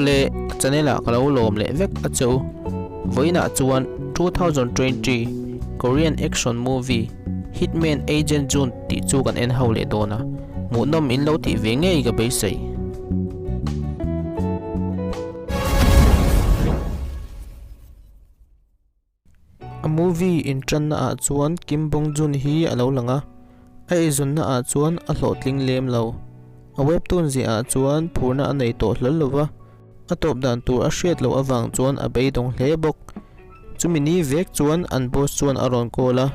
Awle, ka channel ah ka lo lawm leh vek a che u. Vawiinah chuan 2020 Korean action movie Hitman Agent Jun tih chu kan en ho leh dawn a, hmuhnawm in lo tih ve ngei ka beisei. A movie inṭanna ah chuan Kim Bong Jun hi a lo lang a, a eizawnna ah chuan a hlawhtling lem lo. A webtoon ziah ah chuan phurna a nei tawh hlawl lo va, a tawp dan tur a hriat loh avang chuan a beidawng hle bawk. Chumi ni vek chuan an boss chuan a rawn call a,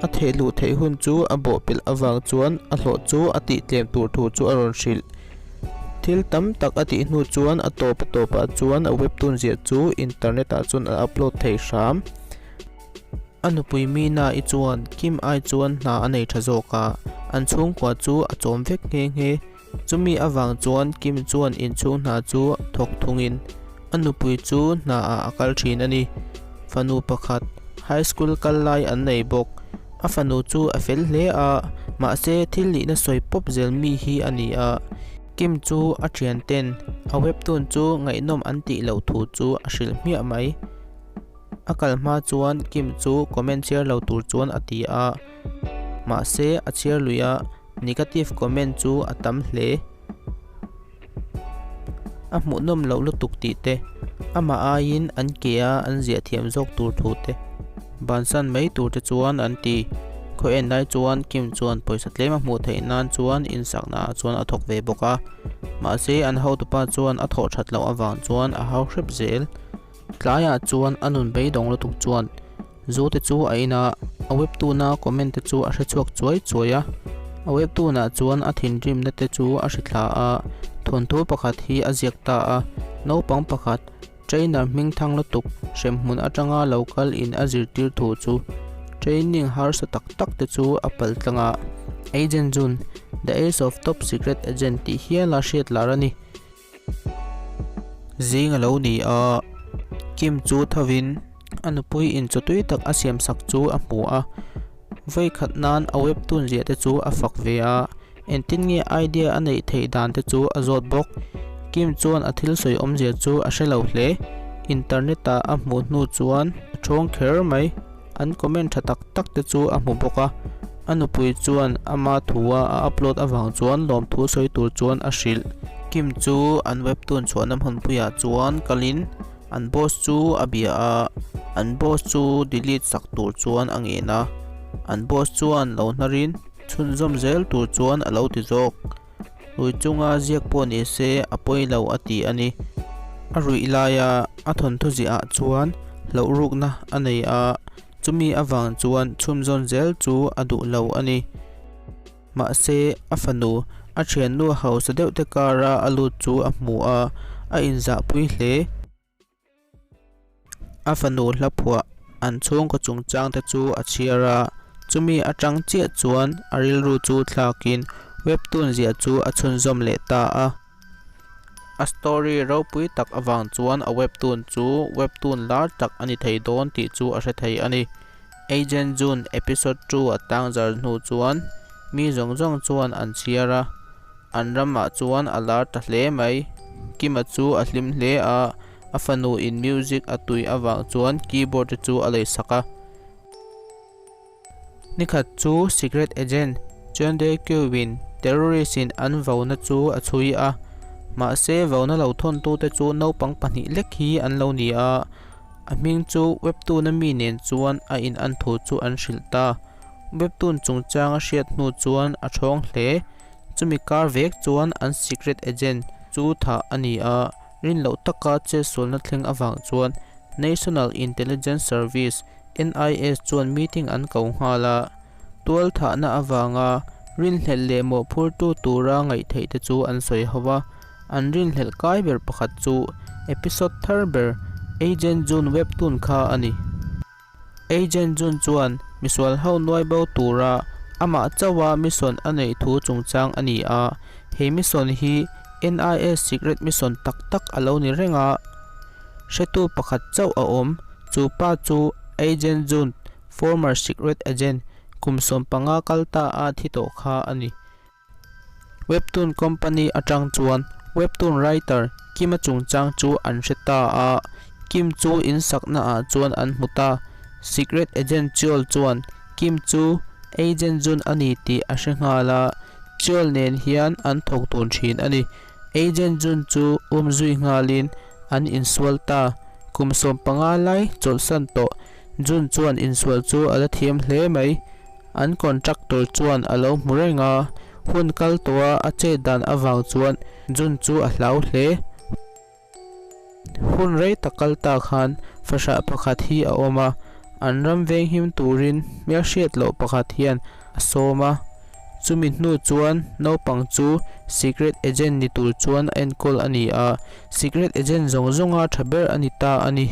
a thehluh theih hun chu a bawhpelh avang chuan a hlawh chu a tihtlem tur thu chu a rawn hrilh. Thil tam tak a tih hnu chuan a tawp a tawpah chuan a webtoon ziah chu internet ah chuan a upload thei hram. A nupui Mina i chuan Kim ai chuan hna a nei tha zawk a, an chhungkua chu a chawm vek nghe nghe. Chumi avang chuan Kim chuan inchhung hna chu thawk thungin a nupui chu hna ah a kal thin a ni. Fanu pakhat high school kal lai an nei bawk. A fanu chu a fel hle a, mahse thil nihna sawi pawp zel mi hi a ni a. Kim chu a thian ten a webtoon chu ngaihnawm an tih loh thu chu a hrilh hmiah mai. A kal hma chuan Kim chu comment chhiar lo tur chuan a ti a, mahse a chhiar lui a, negative comment chu a tam hle. A hmuhnawm loh lutuk tih te, amah aiin an ke a an ziah thiam zawk tur thu te, bansan mai tur te chuan an ti. Khaw en lai chuan Kim chuan pawisa tlem a hmuh theih nan chuan insakna ah chuan a thawk ve bawk a, mahse an hotupa chuan a thawh that loh avang chuan a hau hrep zel. Tlaiah chuan a nun beidawng lutuk chuan zu te chu a in a, a webtoon a comment te chu a hre chhuak chuai chuai a. A webtoon ah chuan a thinrimna te chu a hri thla a, thawnthu pakhat hi a ziak ta a, naupang pakhat trainer hming thang lutuk hremhmun atanga lo kal in a zirtir thu chu training harsa tak tak te chu a pal tlang a, Agent Jun, The Ace of Top Secret Agent tih hial a hriat lar a ni. Zing a lo ni a, Kim chu thovin a nupui inchawtui tak a siamsak chu a hmu a, vawikhat nan a webtoon ziah te chu a fak ve a, engtin nge idea a neih theih dan te chu a zawt bawk. Kim chuan a thil sawi awmzia chu a hre lo hle, internet ah a hmuh hnu chuan a thawng kher mai. An comment tha tak tak te chu a hmu bawk a, a nupui chuan ama thua a upload avang chuan lawmthu sawi tur chuan a hrilh. Kim chu an webtoon chhuahna hmunpuiah chuan kalin an boss chu a bia a, an boss chu delete sak tur chuan a ngen a, an boss chuan lo hnarin chhunzawm zel tur chuan a lo ti zawk. Rui chunga ziak pawh ni se a pawi lo a ti a ni. A ruih laia a thawnthu ziah ah chuan hlauh rukna a nei a, chumi avang chuan chhunzawn zel chu a duh lo a ni. Mahse, a fanu, a thiannu hausa deuh te kara a lut chu a hmu a, a inzahpui hle. A fanu hla phuah an chhungkaw chungchang te chu a chhiar a, chumi atang chiah chuan a rilru chu thlakin webtoon ziah chu a chhunzawm leh ta a. A story ropui tak avang chuan a webtoon chu webtoon lar tak a ni thei dawn tih chu a hre thei a ni. Agent June episode 2 a tang zar hnu chuan mi zawng zawng chuan an chhiar a. An ramah chuan a lar ta hle mai. Kima chu a hlim hle a, a fanu in music a tui avang chuan keyboard te chu a lei sak a. Nikhat chu secret agent Jeon Dae Kyu in terrorist in an vauna chu a chhui a, mahse vauna lo thawntute chu naupang pahnih lek hi an lo ni a, a hming chu webtoon a mi nen chuan a in an thu chu an hrilh ta. Webtoon chungchang a hriat hnu chuan a thawng hle. Chumi kar vek chuan an secret agent chu thah a ni a, rin loh taka chetsualna thleng avang chuan National Intelligence Service, NIS, chuan meeting an ko nghal a, tual thahna avanga rinhlelh leh mawhphurtu tura ngaihtheih te chu an sawi ho a, an rinhlelh kai ber pakhat chu episode thar ber Agent June webtoon kha a ni. Agent Jun chuan misual ho nuai bo tura amah chauha mission a neih thu chungchang a ni a, he mission hi NIS secret mission tak tak a lo ni reng a, hretu pakhat chauh a awm, chu pa chu Agent Jun, former secret agent, kum 15 kal ta a thi tawh kha a ni. Webtoon company atang chuan Webtoon writer Kim-a chungchang chu an hre ta a, Kim chu in sakna ah chuan an hmu ta. Secret Agent Cheol chuan Kim chu Agent Jun a ni tih a hre nghal a, Cheol nen hian an thawk dun thin a ni. Agent Jun chu um zui nghalin an insual ta. Kum 15 lai chawlhsan tawh Jun chuan insual chu a la thiam hle mai. An contractor chuan a lo hmu reng a, hun kal tawha a chet dan avang chuan Jun chu a hlau hle. Hun rei tak kal ta khan fahrah pakhat hi a awm a, an ram venghim turin hmelhriat loh pakhat hian a sawm a. Chumi hnu chuan naupang chu secret agent ni tur chuan a enkawl a ni a, secret agent zawng zawnga tha ber a ni ta a ni.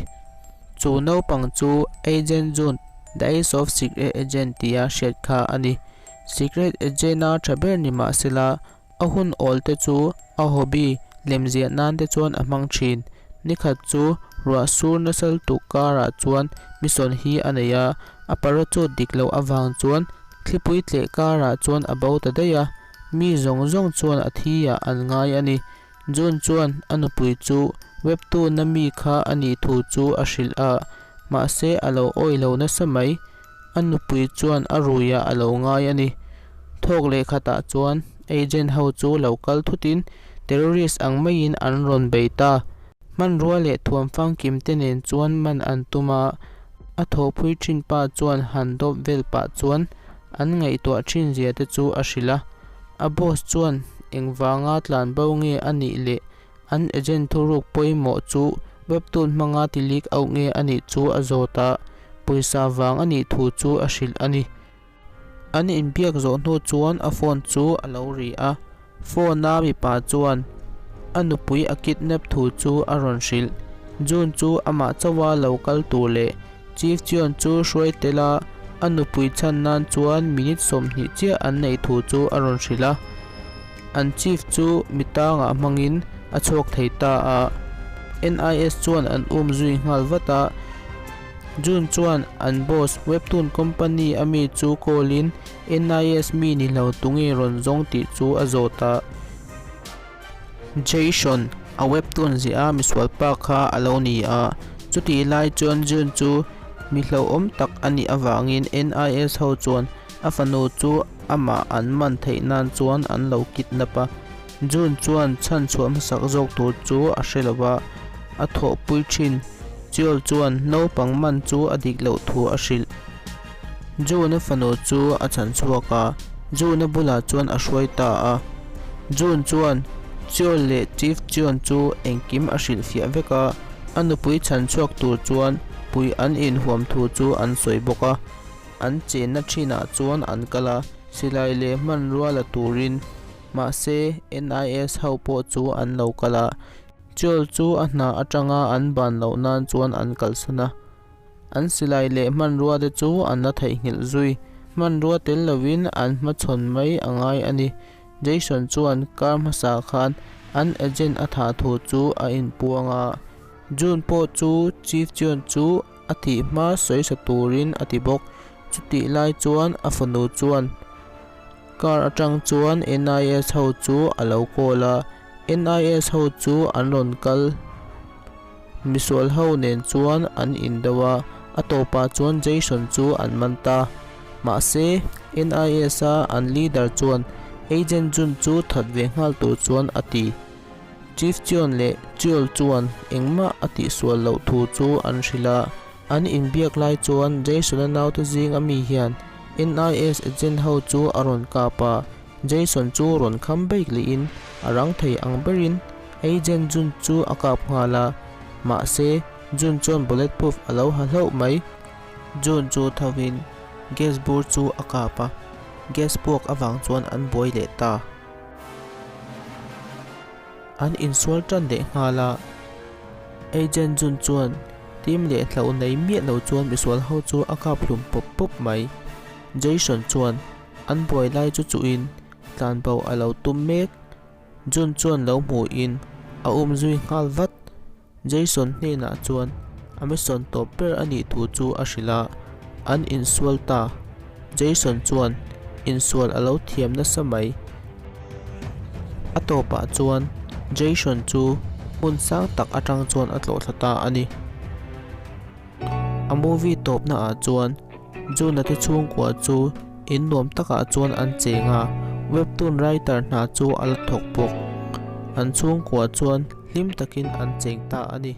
Chu naupang chu Agent June, The Ace of Secret Agent tia hriat kha a ni. Secret Agent-a tha ber ni mah sela, a hun awl te chu a hobby lemziah nan te chuan a hmang thin. Nikhat chu ruah sur nasa lutuk karah chuan mission hi a nei a, a parachute dik loh avang chuan thlipui tleh karah chuan a bo ta daih a, mi zawng zawng chuan a thi ah an ngai a ni. June chuan a nupui chu webtoon-a mi kha a nih thu chu a hrilh a, mahse a lo awih lo nasa mai. A nupui chuan a ruiah a lo ngai a ni. Thawk leh khatah chuan agent ho chu lo kal thutin terrorist ang maiin an rawn bei ta. Hmanrua leh thuam fangkim te nen chuan man an tum a, a thawhpui thin pa chuan han dawp vel pah chuan an ngaihtuah thin zia te chu a hrilh a. A boss chuan engvanga tlanbo nge a nih leh an agent thuruk pawimawh chu webtoon hmanga ti leak out nge a nih chu a zawt a, pawisa vang a nih thu chu a hrilh a ni. An inbiak zawh hnu chuan a phone chu a lo ri a, phone a mipa chuan a nupui a kidnap thu chu a rawn hrilh. June chu amah chauha lo kal tur leh Chief Cheon chu hruai tel a, a nupui chhan nan chuan minute 20 chiah an neih thu chu a rawn hrilh a. An chief chu mi tangah hmangin a chhuak thei ta a, NIS chuan an um zui nghal vat a. June chuan an boss Webtoon company a mi chu call in NIS mi ni lo tunge rawn zawng tih chu a zawt a. Jason, a Webtoon ziah a misual pa kha a lo ni a, chutih lai chuan June chu mi hlauhawm tak a nih avangin NIS ho chuan a fanu chu amah an man theih nan chuan an lo kidnap a. June chuan chhan chhuah hmasak zawk tur chu a hre lo va, a thawhpui thin. Cheol chuan naupang man chu a dik loh thu a hrilh. June-a fanu chu a chhan chhuak a, June-a bulah chuan a hruai ta a. June chuan Cheol leh Chief Cheon chu engkim a hrilhfiah vek a, a nupui chhan chhuak tur chuan pui an inhuam thu chu an sawi bawk a. An chenna thinah chuan an kal a, silai leh hmanrua la turin. Mahse, NIS ho pawh chu an lo kal a, Cheol chu a hna atanga an ban loh nan chuan an kalsan a. An silai leh hmanrua te chu an la theihnghilh zui. Hmanrua tel lovin an hmachhawn mai a ngai a ni. Jason chuan kar hmasa khan an agent a thah thu chu a inpuang a. June pawh chu Chief Cheon chu a thih hma sawi sa turin a ti bawk. Chutih lai chuan a fanu chuan Car atang chuan NIS ho chu a lo call a, NIS ho chu an rawn kal. Misual ho nen chuan an indo a, a tawpah chuan Jason chu an man ta. Mahse, NIS a an leader chuan Agent Jun chu that ve nghal tur chuan a ti. Chief Cheon leh Cheol chuan engmah a tihsual loh thu chu an hrilh a. An inbiak lai chuan Jason-a naute zing a mi hian NIS agent ho chu a rawn kap a, Jason chu rawn kham bik lehin a rang thei ang berin agent Jun chu a kap nghal a, mahse Jun chuan bulletproof a lo ha hlauh mai. Jun chu thovin gas bur chu a kap a, gas puak avang chuan an buai leh ta. An insual tan leh nghal a, Agent Jun chuan tim leh hlauh nei miah lo chuan misual ho chu a kap hlum pawp pawp mai. Jason chuan an buai lai chu chuhin tlanbo a lo tum mek. Jun chuan lo hmuhin a um zui nghal vat. Jason hnenah chuan a mission tawp ber a nih thu chu a hrilh a, an insual ta. Jason chuan insual a lo thiam nasa mai. A tawpah chuan Jason chu hmun sang tak atang chuan a tlawh thla ta a ni. A movie tawpna ah chuan Jun-a te chhungkua chu in nuam takah chuan an cheng a, webtoon writer hna chu a la thawk bawk. An chhungkua chuan hlim takin an cheng ta a ni.